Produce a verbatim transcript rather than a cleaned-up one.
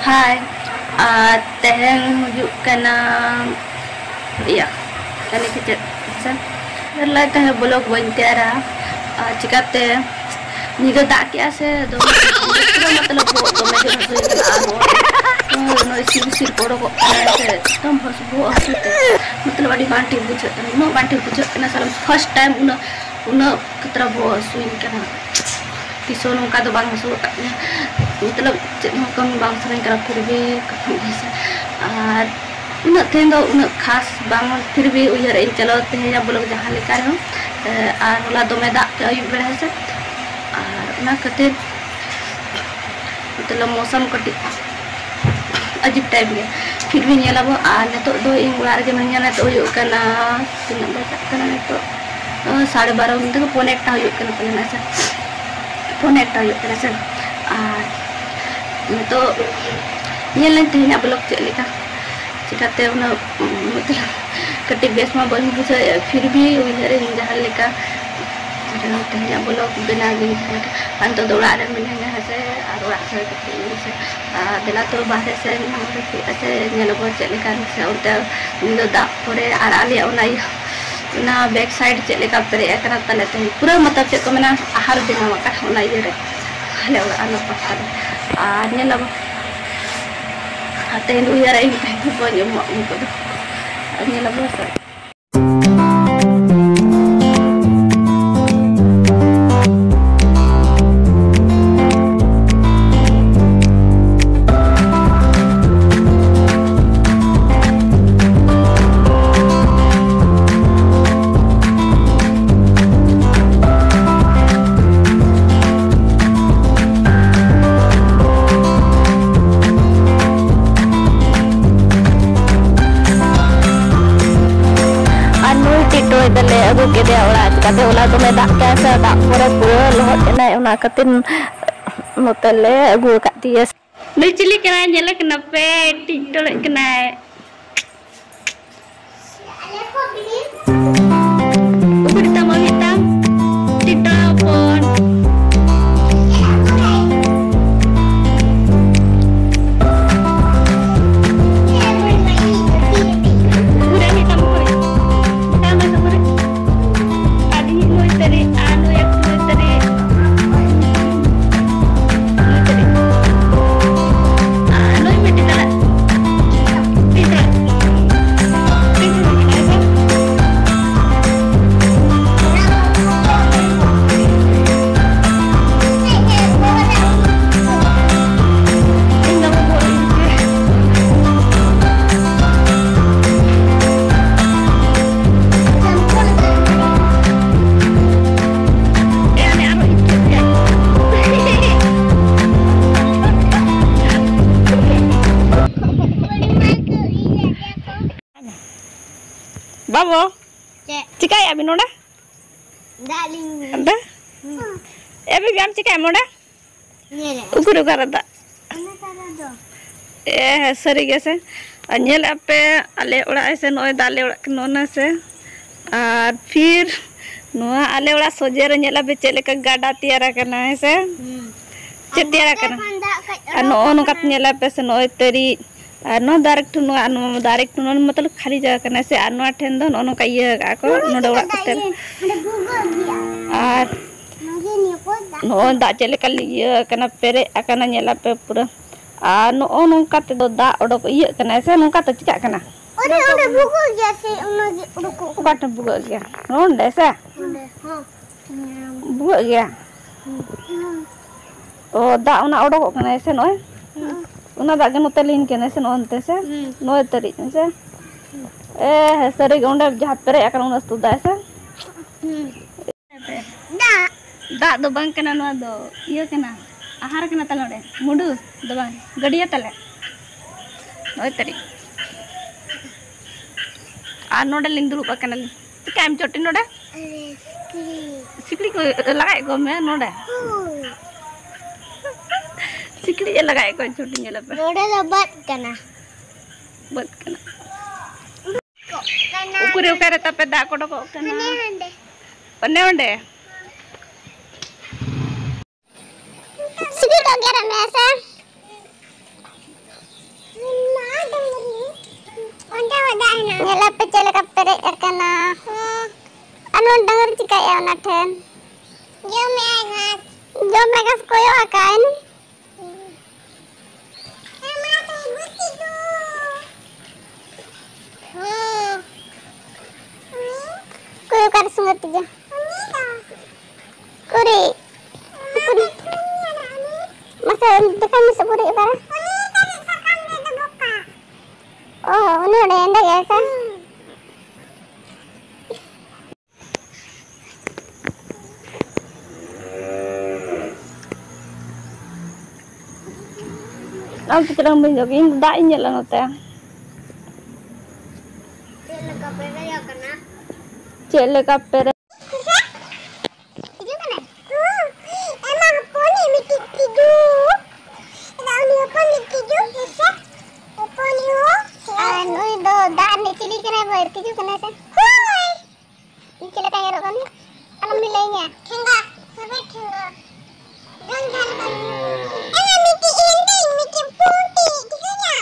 ᱦᱟᱭ, ᱟᱨ ᱛᱮᱦᱮᱧ ᱦᱩᱭᱩᱜ ᱠᱟᱱᱟ ᱤᱭᱟᱹ, ᱠᱟᱹᱞᱤ ᱠᱮᱪᱮᱫ ᱥᱮ ᱞᱟᱹᱭ ᱛᱟᱦᱮᱸ ᱵᱞᱚᱜ ᱵᱟᱹᱧ ᱛᱮᱭᱟᱨᱟ᱾ ᱟᱨ ᱪᱤᱠᱟᱹᱛᱮ ᱧᱤᱫᱟᱹ ᱫᱟᱜ ᱠᱮᱜᱼᱟ ᱥᱮ ᱫᱚᱢᱮ, ᱯᱩᱨᱟᱹ ᱢᱚᱛᱞᱚᱵ ᱵᱚᱦᱚᱜ ᱫᱚᱢᱮ ᱡᱳᱨ ᱦᱟᱹᱥᱩᱭᱮ ᱠᱟᱱᱟ᱾ ᱟᱨ ᱱᱚᱜᱼᱚᱭ, ᱱᱚᱜᱼᱚᱭ ᱥᱤᱨ ᱥᱤᱨ ᱠᱚ ᱚᱰᱚᱠᱚᱜ ᱠᱟᱱᱟ ᱥᱮ, ᱮᱠᱫᱚᱢ ᱦᱟᱹᱥᱩ, ᱵᱚᱦᱚᱜ ᱦᱟᱹᱥᱩ ᱛᱮ ᱢᱚᱛᱞᱚᱵ ᱟᱹᱰᱤ ᱵᱟᱝ ᱴᱷᱤᱠ ᱵᱩᱡᱷᱟᱹᱜ ᱠᱟᱱᱟ, ᱩᱱᱟᱹᱜ ᱵᱟᱝ ᱴᱷᱤᱠ ᱵᱩᱡᱷᱟᱹᱜ ᱠᱟᱱᱟ᱾ ᱥᱟᱞᱟ first time ᱩᱱᱟᱹᱜ, ᱩᱱᱟᱹᱜ ᱠᱷᱟᱛᱨᱟ ᱵᱚᱦᱚᱜ ᱦᱟᱹᱥᱩᱧ ᱠᱟᱱᱟ᱾ ᱛᱤᱥ ᱦᱚᱸ ᱱᱚᱝᱠᱟ ᱫᱚ ᱵᱟᱝ ᱦᱟᱹᱥᱩ ᱟᱠᱟᱫ ᱞᱤᱧᱟ, ᱢᱚᱛᱞᱚᱵ ᱪᱮᱫ ᱦᱚᱸ ᱠᱟᱹᱢᱤ ᱵᱟᱝ ᱥᱟᱱᱟᱧ ᱠᱟᱱᱟ, ᱯᱷᱤᱨ ᱵᱷᱤ ᱠᱟᱹᱴᱤᱡ ᱦᱮᱸᱥᱮ᱾ ᱟᱨ ᱩᱱᱟᱹᱜ ᱛᱮᱦᱮᱧ ᱫᱚ ᱩᱱᱟᱹᱜ ᱠᱷᱟᱥ ᱵᱟᱝ, ᱯᱷᱤᱨ ᱵᱷᱤ ᱩᱭᱦᱟᱹᱨ ᱤᱧ ᱪᱟᱞᱟᱣ ᱛᱮᱦᱮᱧᱟᱜ ᱵᱞᱚᱜ ᱡᱟᱦᱟᱸ ᱞᱮᱠᱟ ᱨᱮᱦᱚᱸ᱾ ᱮ, ᱟᱨ ᱦᱚᱞᱟ ᱫᱚᱢᱮ ᱫᱟᱜ ᱠᱮᱫ ᱟᱹᱭᱩᱵ ᱵᱮᱲᱟ ᱦᱮᱸᱥᱮ, ᱟᱨ ᱚᱱᱟ ᱠᱷᱟᱹᱛᱤᱨ ᱢᱚᱛᱞᱚᱵ ᱢᱳᱥᱚᱢ ᱠᱟᱹᱴᱤᱡ ᱟᱡᱤᱵ ᱴᱟᱭᱤᱯ ᱜᱮ᱾ ᱯᱷᱤᱨ ᱵᱷᱤ ᱧᱮᱞ ᱟᱵᱚ᱾ ᱟᱨ ᱱᱤᱛᱚᱜ ᱫᱚ ᱤᱧ ᱚᱲᱟᱜ ᱨᱮᱜᱮ ᱢᱤᱱᱟᱹᱧᱟ᱾ ᱱᱤᱛᱚᱜ ᱦᱩᱭᱩᱜ ᱠᱟᱱᱟ, ᱛᱤᱱᱟᱹᱜ ᱵᱟᱡᱟᱜ ᱠᱟᱱᱟ ᱱᱤᱛᱚᱜ? ᱳ, ᱥᱟᱲᱮ ᱵᱟᱨᱚ ᱢᱮᱱᱛᱮ ᱯᱚᱱᱮ ᱮᱠᱴᱟ ᱦᱩᱭᱩᱜ ᱠᱟᱱᱟ ᱯᱟᱞᱮᱱ, ᱟᱪᱪᱷᱟ, ᱯᱚᱱᱮ ᱮᱠᱴᱟ ᱦᱩᱭᱩᱜ ᱠᱟᱱᱟ ᱥᱮ᱾ ᱟᱨ ᱱᱤᱛᱚᱜ ᱧᱮᱞ ᱞᱮᱱ ᱛᱮᱦᱮᱧᱟᱜ ᱵᱞᱚᱜ ᱪᱮᱫ ᱞᱮᱠᱟ, ᱪᱤᱠᱟᱹᱛᱮ ᱩᱱᱟᱹᱜ, ᱢᱚᱛᱞᱚᱵ, ᱠᱟᱹᱴᱤᱡ ᱵᱮᱥ ᱢᱟ ᱵᱟᱹᱧ ᱵᱩᱡᱷᱟᱹᱣᱮᱫᱼᱟ, ᱯᱷᱤᱨ ᱵᱷᱤ ᱩᱭᱦᱟᱹᱨᱟᱹᱧ ᱡᱟᱦᱟᱸ ᱞᱮᱠᱟ ᱛᱮᱦᱮᱧᱟᱜ ᱵᱞᱚᱜ ᱵᱮᱱᱟᱣ ᱜᱤᱧ ᱡᱟᱦᱟᱸ ᱞᱮᱠᱟ᱾ ᱟᱨ ᱱᱤᱛᱚᱜ ᱫᱚ ᱚᱲᱟᱜ ᱨᱮ ᱢᱤᱱᱟᱹᱧᱟ ᱦᱮᱸᱥᱮ, ᱟᱨ ᱚᱲᱟᱜ ᱥᱮᱫ ᱠᱟᱹᱴᱤᱡ ᱤᱧ ᱥᱮ, ᱟᱨ ᱫᱮᱞᱟ ᱛᱚ ᱵᱟᱦᱨᱮ ᱥᱮᱫ ᱤᱧ ᱦᱚᱸ ᱠᱟᱹᱴᱤᱡ ᱥᱮ ᱧᱮᱞ ᱟᱵᱚ ᱪᱮᱫ ᱞᱮᱠᱟ ᱥᱮ ᱚᱱᱛᱮ ᱧᱤᱫᱟᱹ ᱫᱟᱜ ᱯᱚᱨᱮ᱾ ᱟᱨ ᱟᱞᱮᱭᱟᱜ ᱚᱱᱟ ᱤᱭᱟᱹ, ᱚᱱᱟ back side ᱪᱮᱫ ᱞᱮᱠᱟ ᱯᱮᱨᱮᱡ ᱟᱠᱟᱱᱟ ᱛᱟᱞᱮ ᱛᱮᱦᱮᱧ, ᱯᱩᱨᱟᱹ ᱢᱚᱛᱞᱚᱵ ᱪᱮᱫ ᱠᱚ ᱢᱮᱱᱟ, ᱟᱦᱟᱨ ᱵᱮᱱᱟᱣ ᱟᱠᱟᱱᱟ ᱚᱱᱟ ᱤᱭᱟᱹ ᱨᱮ, ᱟᱞᱮ ᱚᱲᱟᱜ ᱚᱱᱟ ᱯᱟᱥᱴᱟ ᱨᱮ᱾ ᱟᱨ ᱧᱮᱞ ᱟᱵᱚ ᱟᱨ ᱛᱮᱦᱮᱧ ᱫᱚ ᱩᱭᱦᱟᱹᱨᱟ ᱤᱧ ᱛᱮᱦᱮᱧ ᱫᱚ ᱵᱟᱹᱧ ᱮᱢᱚᱜ ᱩᱱᱠᱩ ᱫᱚ᱾ ᱟᱨ ᱧᱮᱞ ᱟᱵᱚ ᱥᱮ᱾ ᱟᱨ ᱱᱩᱭ ᱴᱤᱴᱳᱭ ᱫᱚᱞᱮ ᱟᱹᱜᱩ ᱠᱮᱫᱮᱭᱟ ᱚᱲᱟᱜ, ᱪᱤᱠᱟᱹᱛᱮ ᱦᱚᱞᱟ ᱫᱚᱢᱮ ᱫᱟᱜ ᱠᱮᱜᱼᱟ ᱥᱮ, ᱫᱟᱜ ᱯᱚᱨᱮ ᱯᱩᱨᱟᱹ ᱞᱚᱦᱚᱫ ᱮᱱᱟᱭ, ᱚᱱᱟ ᱠᱷᱟᱹᱛᱤᱨ ᱱᱚᱛᱮ ᱞᱮ ᱟᱹᱜᱩ ᱟᱠᱟᱫ ᱫᱮᱭᱟ᱾ ᱱᱩᱭ ᱪᱤᱞᱤ ᱠᱟᱱᱟᱭ? ᱧᱮᱞᱮ ᱠᱟᱱᱟ ᱯᱮ, ᱴᱤᱴᱳᱲᱮᱜ ᱠᱟᱱᱟᱭ᱾ ᱩᱠᱩᱨ ᱛᱟᱢ ᱢᱤᱫᱴᱟᱝ ᱴᱤᱴᱳᱲᱟ ᱦᱚᱯᱚᱱ᱾ ᱟᱵᱚ᱾ ᱪᱮᱫ? ᱪᱤᱠᱟᱹᱭᱮᱫᱼᱟ ᱵᱤᱱ ᱱᱚᱰᱮ? ᱫᱟᱜ ᱞᱤᱧ ᱟᱫᱚ? ᱦᱩᱸ᱾ ᱮ ᱵᱤᱵᱤ, ᱟᱢ ᱪᱤᱠᱟᱹᱭᱮᱫ ᱱᱚᱰᱮ? ᱧᱮᱞᱮᱫᱼᱟ᱾ ᱩᱠᱩᱨ ᱚᱠᱟᱨᱮ ᱫᱟᱜ? ᱚᱱᱟ ᱛᱟᱞᱟ ᱫᱚ᱾ ᱮ, ᱦᱮᱸ, ᱥᱟᱹᱨᱤ ᱜᱮ ᱥᱮ᱾ ᱟᱨ ᱧᱮᱞᱮᱫᱼᱟ ᱯᱮ, ᱟᱞᱮ ᱚᱲᱟᱜ ᱦᱮᱸ ᱥᱮ, ᱱᱚᱜᱼᱚᱭ ᱫᱟᱜ ᱞᱮ ᱚᱲᱟᱜ ᱠᱟᱱᱟ, ᱚᱱᱟ ᱥᱮ᱾ ᱟᱨ ᱯᱷᱤᱨ ᱱᱚᱣᱟ ᱟᱞᱮ ᱚᱲᱟᱜ ᱥᱚᱡᱷᱮ ᱨᱮ ᱧᱮᱞᱮᱫᱼᱟ ᱯᱮ ᱪᱮᱫ ᱞᱮᱠᱟ ᱜᱟᱰᱟ ᱛᱮᱭᱟᱨ ᱟᱠᱟᱱᱟ, ᱦᱮᱸ ᱥᱮ? ᱦᱩᱸ᱾ ᱪᱮᱫ ᱟᱨ ᱛᱮᱭᱟᱨ ᱱᱚᱛᱮ ᱟᱠᱟᱱᱟ? ᱠᱷᱚᱱ ᱫᱟᱜ ᱠᱟᱹᱡ ᱟᱨ ᱚᱰᱚᱠ ᱱᱚᱜᱼᱚ ᱱᱚᱝᱠᱟ ᱟᱠᱟᱱᱟ᱾ ᱧᱮᱞᱮᱫᱼᱟ ᱯᱮ ᱥᱮ, ᱱᱚᱜᱼᱚᱭ ᱛᱟᱹᱨᱤᱡ, ᱟᱨ ᱱᱚᱣᱟ ᱫᱚ ᱟᱨᱮᱠᱴᱩ, ᱱᱚᱣᱟ, ᱱᱚᱣᱟ ᱫᱚ ᱟᱨᱮᱠᱴᱩ, ᱱᱚᱣᱟ ᱢᱚᱛᱞᱚᱵ ᱠᱷᱟᱹᱞᱤ ᱡᱟᱭᱜᱟ ᱠᱟᱱᱟ ᱥᱮ, ᱟᱨ ᱱᱚᱣᱟ ᱴᱷᱮᱱ ᱫᱚ ᱱᱚᱜᱼᱚ ᱱᱚᱝᱠᱟ ᱤᱭᱟᱹ ᱟᱠᱟᱫᱼᱟ ᱠᱚ, ᱱᱚᱰᱮ ᱚᱲᱟᱜ ᱠᱚᱛᱮ᱾ ᱚᱸᱰᱮ ᱵᱷᱩᱜᱟᱹᱜ ᱜᱮᱭᱟ᱾ ᱟᱨ ᱱᱚᱜᱼᱚᱭ ᱫᱟᱜ ᱪᱮᱫ ᱞᱮᱠᱟ ᱤᱭᱟᱹ ᱟᱠᱟᱱᱟ, ᱯᱮᱨᱮᱡ ᱟᱠᱟᱱᱟ, ᱧᱮᱞ ᱟᱯᱮ ᱯᱩᱨᱟᱹ᱾ ᱟᱨ ᱱᱚᱜᱼᱚ ᱱᱚᱝᱠᱟ ᱛᱮᱫᱚ ᱫᱟᱜ ᱚᱰᱚᱠ ᱤᱭᱟᱹᱜ ᱠᱟᱱᱟ ᱥᱮ, ᱱᱚᱝᱠᱟ ᱛᱮ ᱪᱤᱠᱟᱹᱜ ᱠᱟᱱᱟ? ᱚᱸᱰᱮ, ᱚᱸᱰᱮ ᱵᱷᱩᱜᱟᱹᱜ ᱜᱮᱭᱟ ᱥᱮ, ᱚᱱᱟ ᱜᱮ ᱩᱰᱩᱠᱚᱜ ᱠᱟᱱᱟ᱾ ᱚᱠᱟ ᱴᱷᱮᱱ ᱵᱷᱩᱜᱟᱹᱜ ᱜᱮᱭᱟ? ᱱᱚᱰᱮ ᱥᱮ? ᱚᱸᱰᱮ, ᱦᱚᱸ᱾ ᱵᱷᱩᱜᱟᱹᱜ ᱜᱮᱭᱟ? ᱦᱩᱸ᱾ ᱚ, ᱫᱟᱜ ᱚᱱᱟ ᱚᱰᱚᱠᱚᱜ ᱠᱟᱱᱟ ᱥᱮ ᱱᱚᱜᱼᱚᱭ? ᱦᱩᱸ᱾ ᱚᱱᱟ ᱫᱟᱜ ᱜᱮ ᱱᱚᱛᱮ ᱞᱤᱸᱜᱤ ᱠᱟᱱᱟ ᱥᱮ ᱱᱚᱜᱼᱚ ᱱᱚᱛᱮ ᱥᱮ? ᱦᱩᱸ᱾ ᱱᱚᱭ ᱛᱟᱹᱨᱤᱡ ᱥᱮ? ᱦᱩᱸ᱾ ᱮ, ᱦᱮᱸ, ᱥᱟᱹᱨᱤ ᱜᱮ, ᱚᱸᱰᱮ ᱡᱟᱦᱟᱸ ᱯᱮᱨᱮᱡ ᱟᱠᱟᱱᱟ, ᱩᱱᱟᱹᱜ ᱥᱩᱫ ᱫᱟᱜ ᱥᱮ? ᱦᱩᱸ᱾ ᱫᱟᱜ᱾ ᱫᱟᱜ ᱫᱚ ᱵᱟᱝ ᱠᱟᱱᱟ, ᱱᱚᱣᱟ ᱫᱚ ᱤᱭᱟᱹ ᱠᱟᱱᱟ, ᱟᱦᱟᱨ ᱠᱟᱱᱟ ᱛᱟᱞᱮ, ᱚᱸᱰᱮ ᱢᱩᱰᱩ ᱫᱚ ᱵᱟᱝ, ᱜᱟᱹᱰᱭᱟᱹ ᱛᱟᱞᱮ᱾ ᱱᱚᱭ ᱛᱟᱹᱨᱤᱡ᱾ ᱟᱨ ᱱᱚᱰᱮ ᱞᱤᱧ ᱫᱩᱲᱩᱵ ᱟᱠᱟᱱᱟᱞᱤᱧ᱾ ᱪᱤᱠᱟᱹᱭᱮᱢ ᱪᱚᱴᱤ ᱱᱚᱰᱮ? ᱟᱨᱮ, ᱥᱤᱠᱲᱤᱡ᱾ ᱥᱤᱠᱲᱤᱡ ᱠᱚ ᱞᱟᱜᱟᱭᱮᱫ ᱠᱚᱣᱟ ᱢᱮ ᱱᱚᱰᱮ? ᱦᱳᱭ᱾ ᱥᱤᱠᱲᱤᱡ ᱮ ᱞᱟᱜᱟᱭᱮᱫ ᱠᱚᱣᱟ ᱪᱚᱴᱤ, ᱧᱮᱞ ᱟᱯᱮ᱾ ᱱᱚᱰᱮ ᱫᱚ ᱵᱟᱹᱫᱽ ᱠᱟᱱᱟ᱾ ᱵᱟᱹᱫᱽ ᱠᱟᱱᱟ᱾ ᱠᱚᱜ ᱠᱟᱱᱟ᱾ ᱩᱠᱩᱨᱮ ᱚᱠᱟᱨᱮ ᱛᱟᱯᱮ ᱫᱟᱜ ᱠᱚ ᱚᱰᱚᱠᱚᱜ ᱠᱟᱱᱟ? ᱦᱟᱱᱮ ᱦᱟᱸᱰᱮ᱾ ᱚᱱᱮ ᱚᱸᱰᱮ᱾ ᱥᱤᱠᱲᱤᱡ ᱠᱚ ᱜᱮᱨᱮᱫ ᱢᱮᱭᱟ ᱥᱮ? ᱚᱸᱰᱮ ᱦᱚᱸ ᱫᱟᱜ ᱦᱮᱱᱟᱜᱼᱟ᱾ ᱧᱮᱞ ᱟᱯᱮ ᱪᱮᱫ ᱞᱮᱠᱟ ᱯᱮᱨᱮᱡ ᱟᱠᱟᱱᱟ᱾ ᱟᱨ ᱱᱚᱣᱟ ᱰᱟᱹᱝᱨᱤ ᱪᱤᱠᱟᱹᱭᱮᱫᱼᱟ ᱚᱱᱟ ᱴᱷᱮᱱ? ᱡᱚᱢᱮᱫᱼᱟᱭ ᱜᱷᱟᱥ᱾ ᱡᱚᱢᱮᱫ ᱜᱷᱟᱥ ᱠᱚᱭᱚᱜ ᱟᱠᱟᱫ᱾ ᱦᱮᱸ᱾ ᱚᱠᱚᱭ ᱚᱠᱟᱨᱮ ᱥᱚᱸᱜᱮ ᱛᱮᱜᱮ? ᱩᱠᱩᱨᱤᱡ? ᱩᱠᱩᱨᱤᱡ? ᱢᱟᱥᱮ ᱫᱮᱠᱷᱟᱭ ᱢᱮᱥᱮ ᱩᱠᱩᱨᱤᱡ ᱚᱠᱟᱨᱮ? ᱚ, ᱩᱱᱤ ᱚᱸᱰᱮ ᱮᱸᱰᱮ ᱜᱮ ᱥᱮ? ᱟᱢ ᱪᱮᱫ ᱞᱮᱠᱟᱢ ᱵᱩᱡᱷᱟᱹᱣ ᱠᱮᱫᱟ? ᱤᱧ ᱫᱟᱜ ᱤᱧ ᱧᱮᱞᱟ ᱱᱚᱛᱮ᱾ ᱪᱮᱫ ᱞᱮᱠᱟ ᱯᱮ ᱞᱟᱹᱭᱟ? ᱪᱮᱫ ᱞᱮᱠᱟ ᱯᱮᱨᱮᱡ? ᱛᱤᱡᱩ ᱠᱟᱱᱟᱭ? ᱦᱩᱸ, ᱮᱢᱟ ᱦᱚᱯᱚᱱᱤᱡ ᱢᱤᱫᱴᱤᱡ ᱛᱤᱡᱩ᱾ ᱮᱫᱟ ᱩᱱᱤ ᱦᱚᱯᱚᱱᱤᱡ ᱛᱤᱡᱩ, ᱦᱮᱸᱥᱮ? ᱦᱚᱯᱚᱱᱤᱡ ᱦᱚᱸ᱾ ᱟᱨ ᱱᱩᱭ ᱫᱚ ᱫᱟᱜ ᱨᱤᱱᱤᱡ ᱪᱤᱞᱤ ᱠᱟᱱᱟᱭ ᱵᱟᱹᱭ? ᱛᱤᱡᱩ ᱠᱟᱱᱟᱭ ᱥᱮ? ᱦᱳᱭ᱾ ᱤᱧ ᱪᱮᱫ ᱞᱮᱠᱟ ᱧᱮᱞᱚᱜ ᱠᱟᱱᱟ? ᱟᱞᱚᱢ ᱞᱟᱹᱭᱟᱹᱧᱟ᱾ ᱴᱷᱮᱸᱜᱟ, ᱦᱟᱯᱮ ᱴᱷᱮᱸᱜᱟ᱾ ᱵᱟᱝ ᱡᱟᱦᱟᱸ ᱞᱮᱠᱟ ᱧᱮᱞᱚᱜ ᱠᱟᱱᱟ᱾ ᱮᱢᱟ ᱢᱤᱫᱴᱤᱡ ᱦᱮᱸᱫᱮ, ᱢᱤᱫᱴᱤᱡ ᱯᱩᱸᱰ, ᱴᱷᱤᱠ ᱜᱮᱭᱟ?